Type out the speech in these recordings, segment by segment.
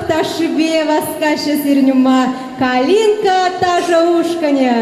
ташшипе васкаҫҫӗ сирӗн умма Калинка ташӑ ушкӑнӗ.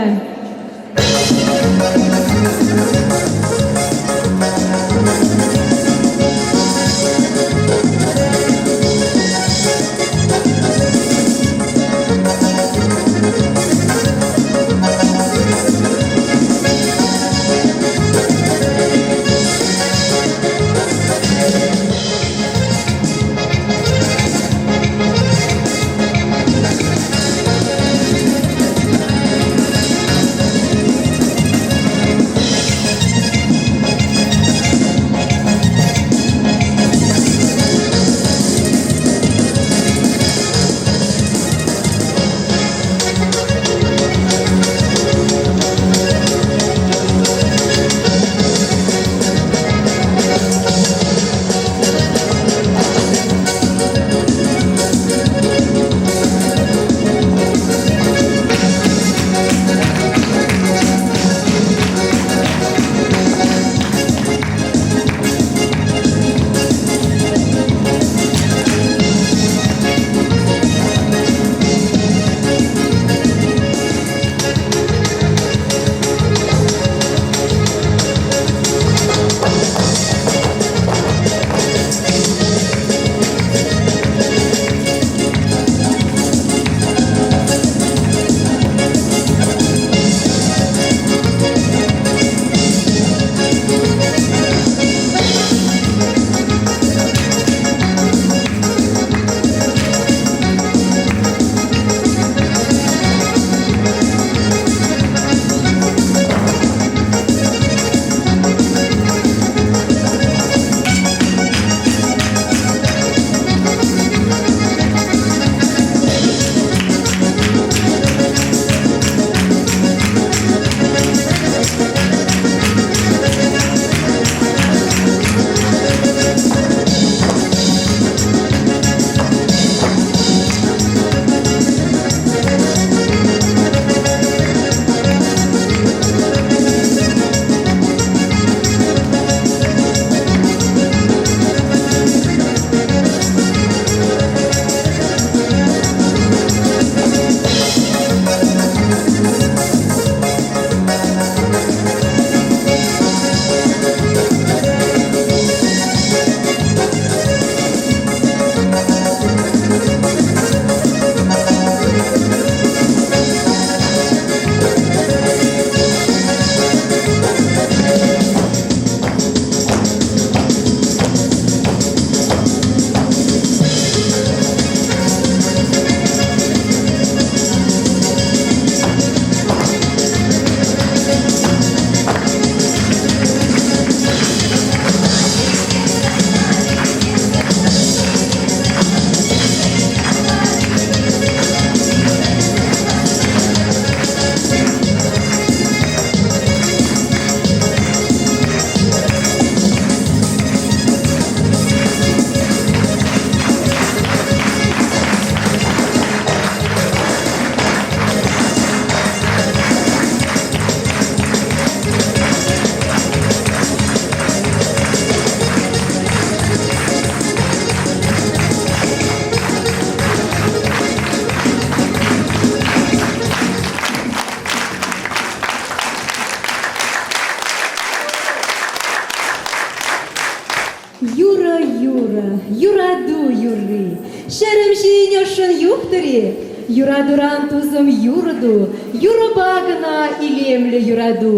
Юрӑ, юрӑ, юрату юрри, ҫӗрӗм ҫийӗн ӑшшӑн юхтӑр-и? Юратуран тусӑм юрӑ ту, юрӑпа кӑна илемлӗ юрату.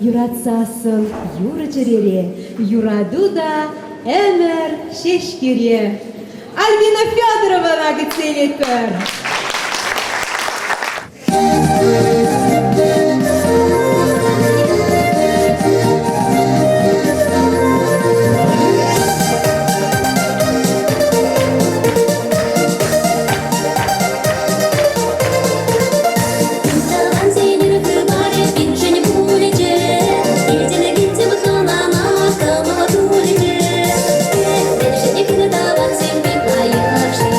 Юратсассӑн юрӑ чӗрере, юрату та ӗмӗр ҫеҫкере. Альбина Федорована кӗтсе илетпӗр. Тӑвансен ырӑ хыпарӗ пиншӗн пулӗччӗ, Килтӗм-килтӗм хӑнана кӑмӑл тулӗччӗ. Мӗншӗн кӗнӗ тӑвансем пек лайӑх-ши?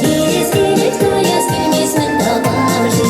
Килес килет, каяс килмест, мӗн тӑвам-ши?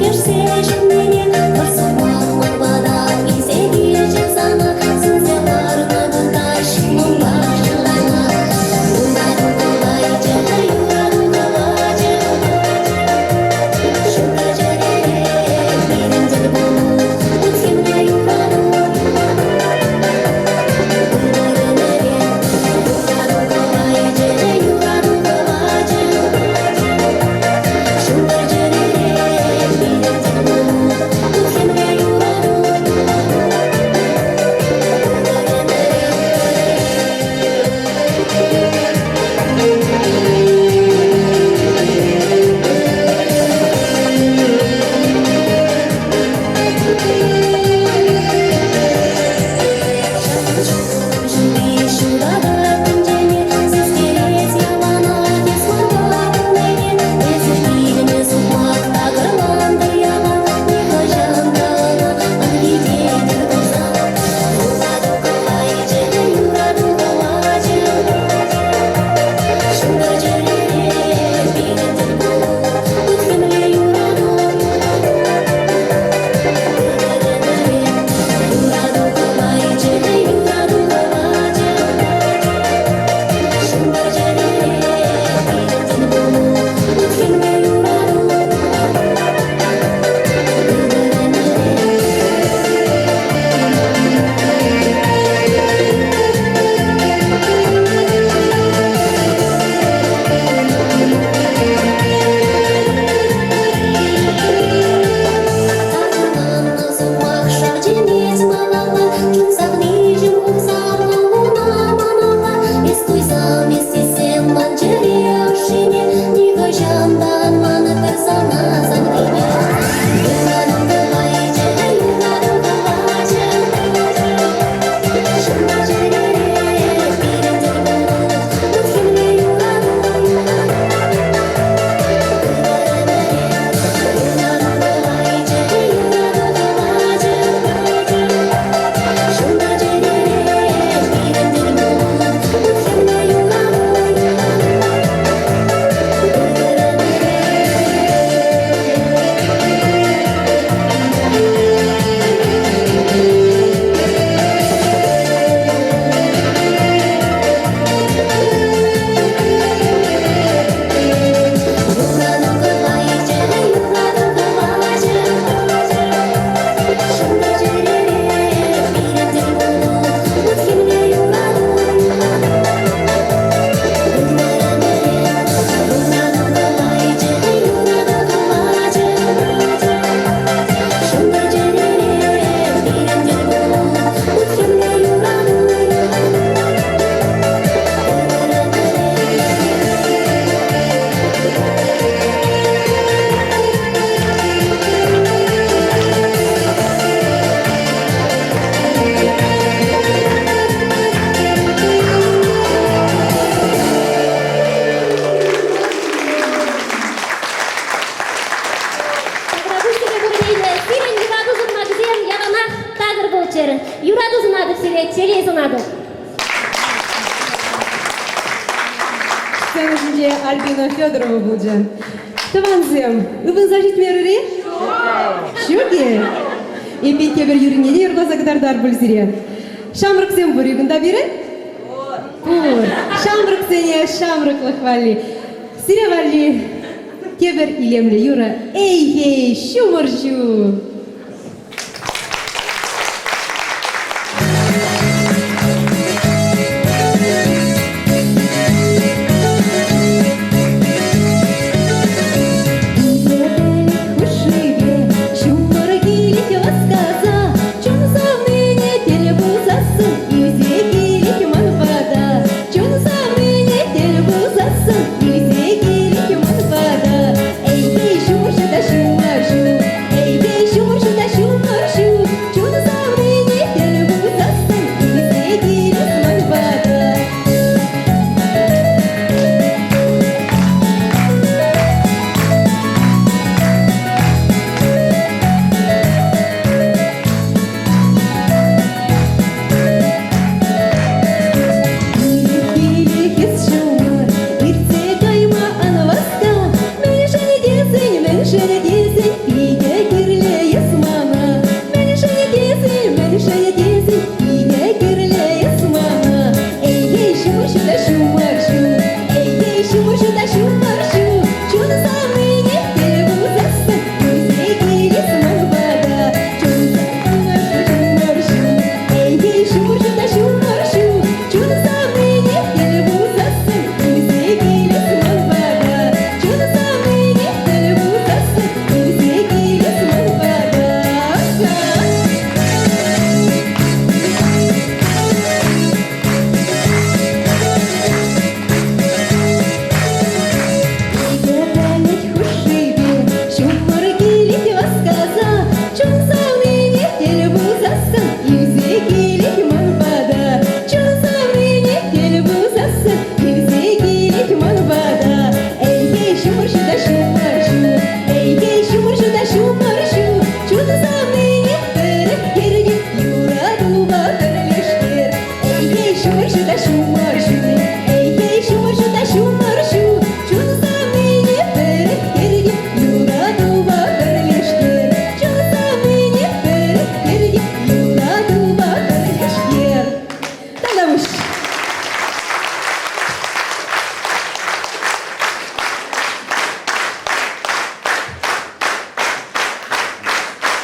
Килӗшсе ҫыннине пӗр сукмак ман пата илсе килчӗ сана, сӗнсе ларнӑ кунта ҫулӑмпа ҫуллана. Юрату кӑвайчӗ, юрату кӑвачӗ, ҫунтӑр чӗрере пирӗн тӗл пулу, вут-хӗмлӗ юрату. Ӗмӗр-ӗмӗре юрату кӑвайчӗ, юрату кӑвачӗ. Ҫунтӑр чӗрере пирӗн тӗл пулу, вут-хӗмлӗ юрату. Ӗмӗр-ӗмӗре. Ҫути ҫутатать тӗнчене, систерет яланах эс манпа пулнине. Эсӗ килнӗ сукмак такӑрлантӑр ялан, нихӑҫан та ӑна ан витетӗр тусан. Юрату кӑвайчӗ, юрату кӑвачӗ, ҫунтӑр чӗрере пирӗн тӗл пулу, вут-хӗмлӗ юрату. Ӗмӗр-ӗмӗре юрату кӑвайчӗ, юрату кӑвачӗ, ҫунтӑр чӗрере пирӗн тӗл пулу, вут-хӗмлӗ юрату. Ӗмӗр-ӗмӗре. Такӑрланнӑ сукмак шав чӗнет малалла, чун савниҫӗм хупсан аллуна маналла. Эс туйсам, эс сиссем ман чӗре ӑшшине, нихӑҫан та ан ман пӗр сана савнине. Юрату кӑвайчӗ, юрату кӑвачӗ, ҫунтӑр чӗрере пирӗн тӗл пулу, вут-хӗмлӗ юрату. Ӗмӗр-ӗмӗре юрату кӑвайчӗ, юрату кӑвачӗ, ҫунтӑр чӗрере пирӗн тӗл пулу, вут-хӗмлӗ юрату. Ӗмӗр-ӗмӗре. Юрату кӑвайчӗ, юрату кӑвачӗ, ҫунтӑр чӗрере пирӗн тӗл пулу, вут-хӗмлӗ юрату. Ӗмӗр-ӗмӗре юрату кӑвайчӗ, юрату кӑвачӗ, ҫунтӑр чӗрере пирӗн тӗл пулу, вут-хӗмлӗ юрату. Ӗмӗр-ӗмӗре. Таврапуҫ сире пурне те. Сирӗн юрату сукмакӗсем яланах такӑр пулччӑр. Юрату сунатӑп сире, телей сунатӑп. Сцена ҫинче Альбина Федорова пулчӗ. Тӑвансем, ывӑнса ҫитмерӗр-и? Ҫук-и? Эпир тепӗр юррине те юрласа кӑтартар пуль сире. Ҫамрӑксем пур-и кунта пирӗн? Пур. Ҫамрӑксене ҫамрӑклӑх валли. Сире валли тепӗр илемлӗ юрӑ «Эй-эй, ҫумӑр ҫу!» Хушшипе ҫумӑр килет васкаса, чун савнине тӗл пулсассӑн илсе килет ман пата. Чун савнине тӗл пулсассӑн илсе килет ман пата. Эй, эй, ҫумӑр ҫу та ҫумӑр ҫу, эй, эй, ҫумӑр.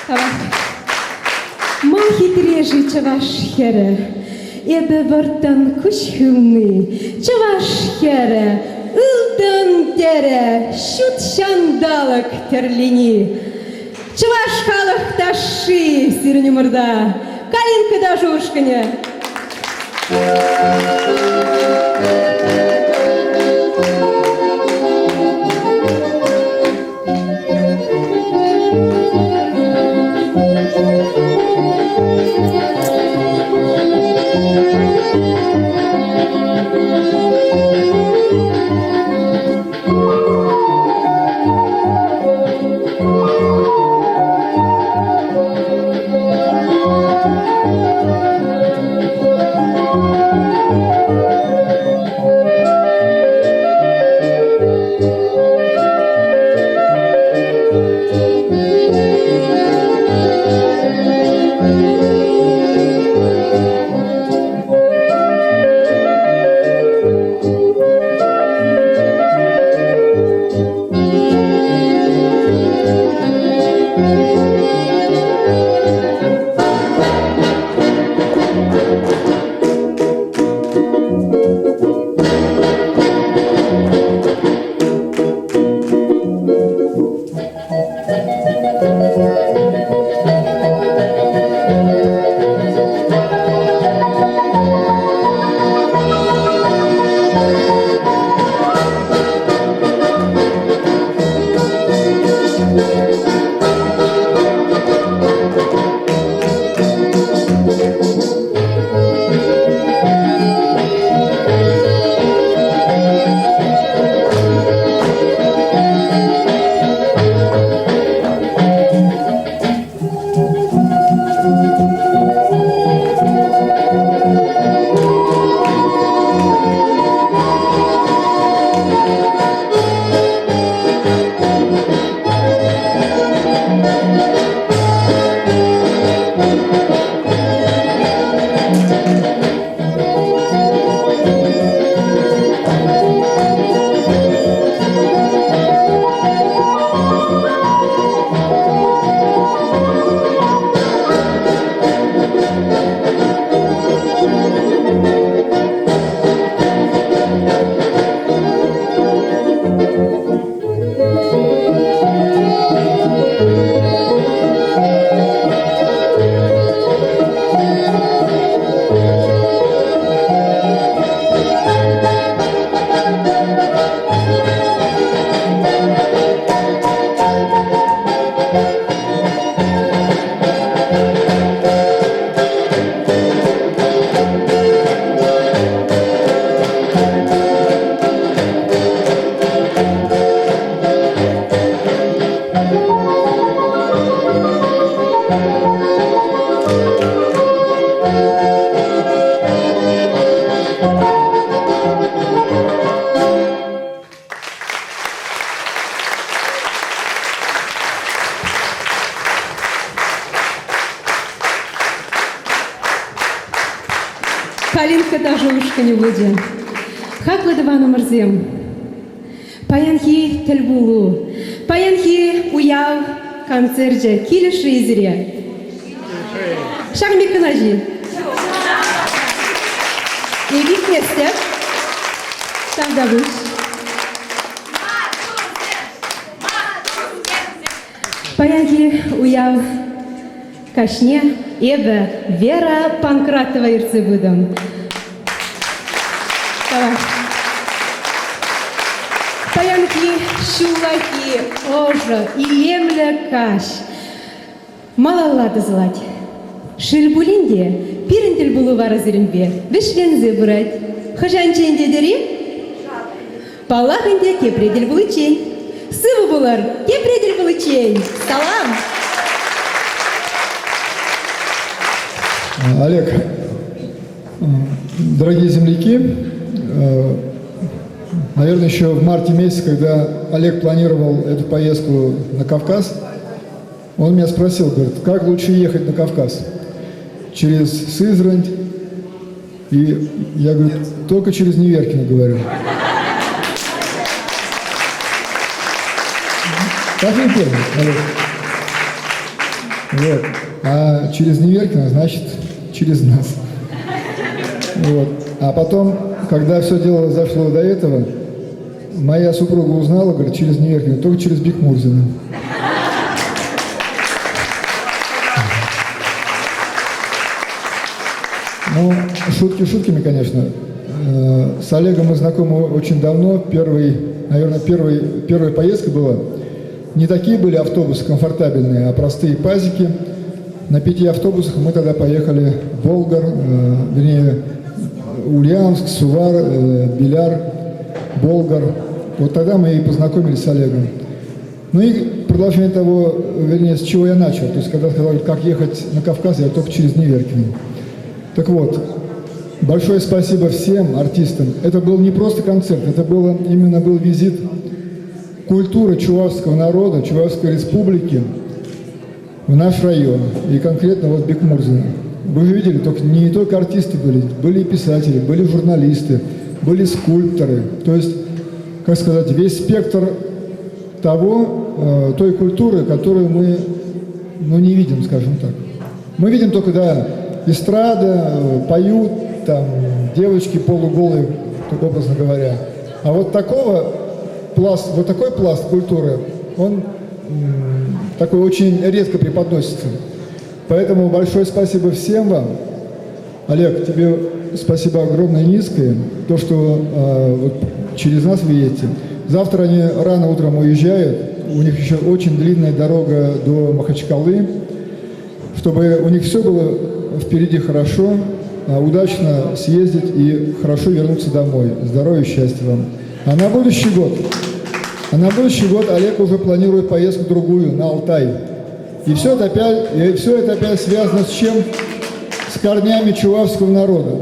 Тавах. Ма хитре-ши чӑваш хӗрӗ? Эпӗ вӑрттӑн куҫ хывни. Чӑваш хӗрӗ, ылтӑн тӗрӗ, ҫут ҫанталӑк тӗрлени. Чӑваш халӑх ташши сирӗн умӑрта. Калинка ташӑ ушкӑнӗ. Калинка ташӑ ушкӑнӗ пулчӗ. Хаклӑ тӑванӑмӑрсем, паянхи тӗлпулу, паянхи уяв концерчӗ килӗшрӗ-и сире? Ҫакӑн пек кӑна-ши? Илтместӗп. Тавтапуҫ. Паянхи уяв каҫне эпӗ Вера Панкратова ертсе пытӑм. Паянхи ҫуллахи ӑшӑ, илемлӗ каҫ малалла тӑсӑлать. Шел пулин те, пирӗн тӗлпулу вара сирӗнпе вӗҫленсе пырать. Хӑҫанччен тетӗр-и? Паллах ӗнтӗ, тепре тӗл пуличчен. Сывӑ пулӑр, тепре тӗл пуличчен. Салам! Олег, дорогие земляки, наверное, еще в марте месяце, когда Олег планировал эту поездку на Кавказ, он меня спросил, говорит, как лучше ехать на Кавказ? Через Сызрань? И я говорю, только через Неверкино говорю. Так не понял, Олег. Вот. А через Неверкина, значит, через нас. Вот. А потом, когда все дело зашло до этого, моя супруга узнала, говорит, через Неверкина, только через Бекмурзина. Ну, шутки шутками, конечно. С Олегом мы знакомы очень давно. Первый, наверное, первый, первая поездка была. Не такие были автобусы комфортабельные, а простые пазики. На пяти автобусах мы тогда поехали в Болгар, вернее, Ульяновск, Сувар, Беляр, Болгар. Вот тогда мы и познакомились с Олегом. Ну и продолжение того, вернее, с чего я начал. То есть, когда сказали, как ехать на Кавказ, я только через Неверкино. Так вот, большое спасибо всем артистам. Это был не просто концерт, это было, именно был визит культуры чувашского народа, Чувашской республики в наш район, и конкретно вот Бекмурзино. Вы же видели, только, не только артисты были, были и писатели, были журналисты, были скульпторы. То есть, как сказать, весь спектр того, той культуры, которую мы ну, не видим, скажем так. Мы видим только, да, эстрада, поют, там, девочки полуголые, так образно говоря. А вот такого пласт, вот такой пласт культуры, он такой очень редко преподносится. Поэтому большое спасибо всем вам. Олег, тебе спасибо огромное низкое, то, что вот через нас вы едете. Завтра они рано утром уезжают, у них еще очень длинная дорога до Махачкалы, чтобы у них все было впереди хорошо, удачно съездить и хорошо вернуться домой. Здоровья и счастья вам. А на будущий год, а на будущий год Олег уже планирует поездку другую, на Алтай. И все это опять, и все это опять связано с чем? С корнями чувашского народа.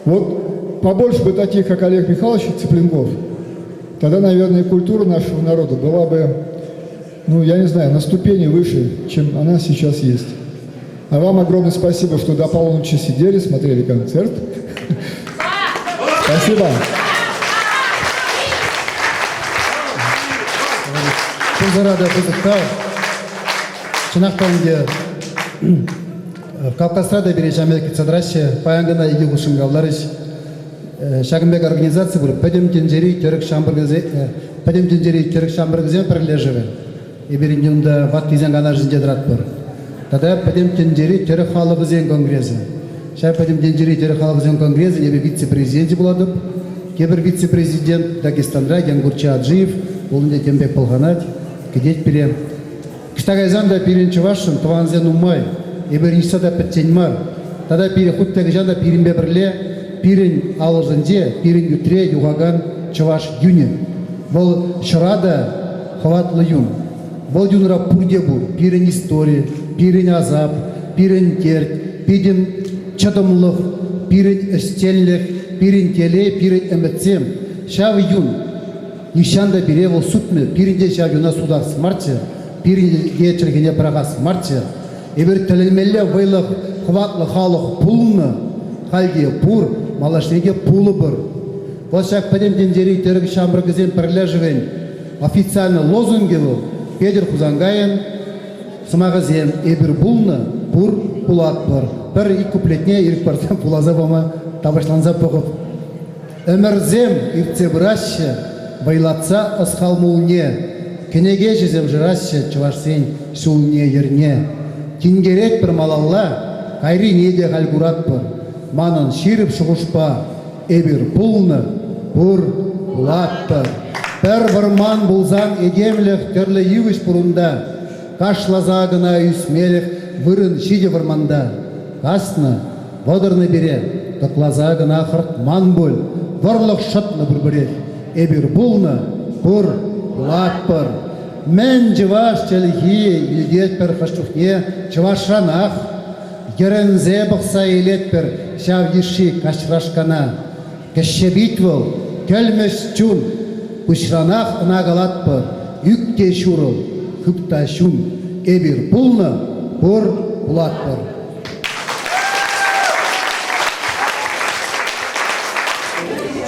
Вот побольше бы таких, как Олег Михайлович Цыпленков, тогда, наверное, культура нашего народа была бы, ну, я не знаю, на ступени выше, чем она сейчас есть. А вам огромное спасибо, что до полуночи сидели, смотрели концерт. Спасибо. Пурсӑра та пысӑк тав. Чӑнах та ӗнтӗ Кавказра та пире ҫамрӑк кӗтсе тӑраҫҫӗ. Паян кӑна икӗ хут шӑнкӑравларӗҫ. Ҫакӑн пек организаци пур. Пӗтӗм тӗнчери тӗрӗк ҫамрӑкӗсен Пӗтӗм тӗнчери тӗрӗк ҫамрӑкӗсен пӗрлешӗвӗ. Эпир ӗнтӗ унта ваттисен канашӗнче тӑратпӑр. Тата Пӗтӗм тӗнчери тӗрӗк халӑхӗсен конгресӗ. Ҫав Пӗтӗм тӗнчери тӗрӗк халӑхӗсен конгресӗн эпӗ вице-президенчӗ пулатӑп. Тепӗр вице-президент Дагестанра Янгурча Аджиев, вӑл ӗнтӗ тем пек пӑлханать, кӗтет пире. Ӑҫта кайсан та пирӗн чӑвашшӑн тӑвансем нумай, эпир ниҫта та пӗччен мар. Тата пире хуть те хӑҫан та пирӗнпе пӗрле пирӗн алӑсенче, пирӗн ӳтре юхакан чӑваш юнӗ. Вӑл ҫӑра та хӑватлӑ юн. Вӑл юнра пурте пур. Пирӗн истори, пирӗн асап, пирӗн терт, пирӗн чӑтӑмлӑх, пирӗн ӗҫченлӗх, пирӗн телей, пирӗн ӗмӗтсем. Ҫав юн нихҫан та пире вӑл сутмӗ. Пирӗн те ҫав юна сутас марччӗ, пирӗн те чӗлхене пӑрахас марччӗ. Эпир тӗлӗнмелле вӑйлӑ, хӑватлӑ халӑх пулнӑ, халь те пур, малашне те пулӑпӑр. Вӑл ҫак пӗтӗм тӗнчери тӗрӗк ҫамрӑкӗсен пӗрлешӗвӗн официальнӑй лозунгӗ вӑл Петӗр Хусанкайӑн сӑмахӗсем «Эпир пулнӑ, пур, пулатпӑр». Пӗр ик куплетне ирӗк парсан вуласа пама тапаҫланса пӑхӑп. Ӗмӗрсем иртсе пыраҫҫӗ, вӑйлатса ӑс-хал мулне, кӗнекеҫӗсем шыраҫҫӗ чӑвашсен ҫулне-йӗрне. Тинкеретпӗр малалла, кайрине те халь куратпӑр. Манӑн ҫирӗп шухӑшпа эпир пулнӑ, пур, пулатпӑр. Пӗр вӑрман пулсан этемлӗх тӗрлӗ йывӑҫ пур унта. Кашласа кӑна ӳсмелӗх вырӑн ҫитӗ вӑрманта. Каснӑ, вӑтӑрнӑ пире, тӑкласа кӑна хӑртман пуль. Вӑрлӑх шӑтнӑ пурпӗрех. Эпир пулнӑ, пур, пулатпӑр. Мӗн чӑваш чӗлхи илтетпӗр хӑш чухне чӑвашранах. Йӗрӗнсе пӑхса илетпӗр ҫав йышши каҫрашкана. Кӗҫҫе пит вӑл, кӗлмӗҫ чун, пуҫранах ӑна калатпӑр, ӳк те ҫурӑл, хып та ҫун. Эпир пулнӑ, пур, пулатпӑр.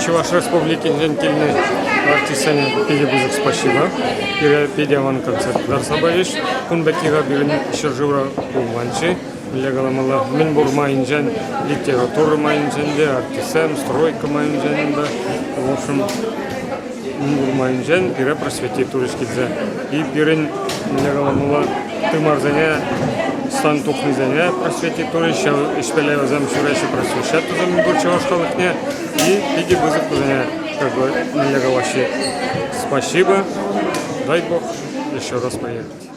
Чӑваш Республикинчен килнӗ артистсене питӗ пысӑк спасибо. Пире питӗ аван концерт кӑтартса пачӗҫ. Кун пекки-ха пирӗн ҫӗршывра пулманччӗ. Мӗнле каламалла, мӗн пур майӗнчен, литература майӗнчен те, артистсем, стройка майӗнчен те, в общем, мӗн пур майӗнчен пире просветить турӗҫ килсе. И пирӗн, мӗнле каламалла, тымарсене, стан тухнисене просветить турӗҫ, ҫав ӗҫпеле вӗсем ҫӳреҫҫӗ просвещать туса мӗн пур чӑваш халӑхне. И питӗ пысӑк вӗсене, как бы, мӗнле калаҫҫӗ, спасибо, дай бог еще раз поехать.